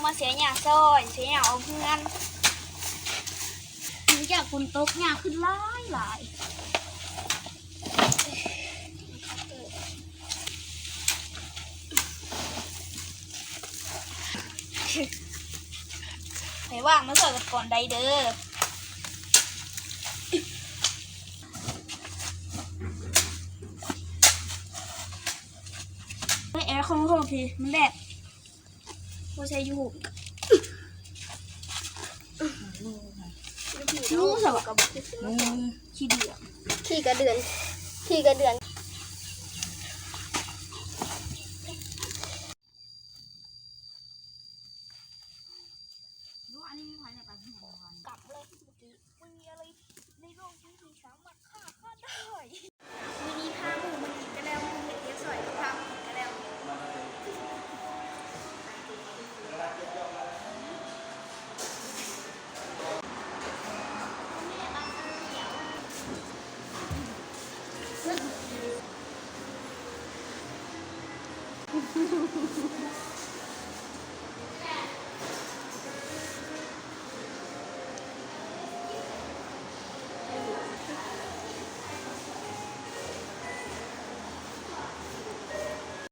ມາເສຍຫຍ້າຊອຍ ເສຍຫຍ້າອອກເຮືອນ. ຫຼັງຈາກຝົນຕົກ ຫຍ້າຂຶ້ນຫຼາຍໆ. ໃຫ້ວ່າງມາຊ່ອຍກັນກ່ອນໄດ້ເດີ. ແອ ຂອງເຮົາພີ້ ມັນແດດ. ບໍ່ໃສ່ຢູ່ຮູບ. ອືມ ຂີ້ເດືອນ ຂີ້ກະເດືອນ ຂີ້ກະເດືອນ. ອັນນີ້ມີໃຜໃນການແຂ່ງຂັນ? ກັບເລີຍ ເມື່ອກີ້ບໍ່ມີອະໄລໃນໂລກນີ້ທີ່ສາມາດຂ້າຂ້າໄດ້. ມື້ນີ້ພາໝູ່ມາກິນກະແລ້ວ ໝູ່ເຮັດວຽກຊ່ອຍ ພາມາກິນກະແລ້ວ. ອືມ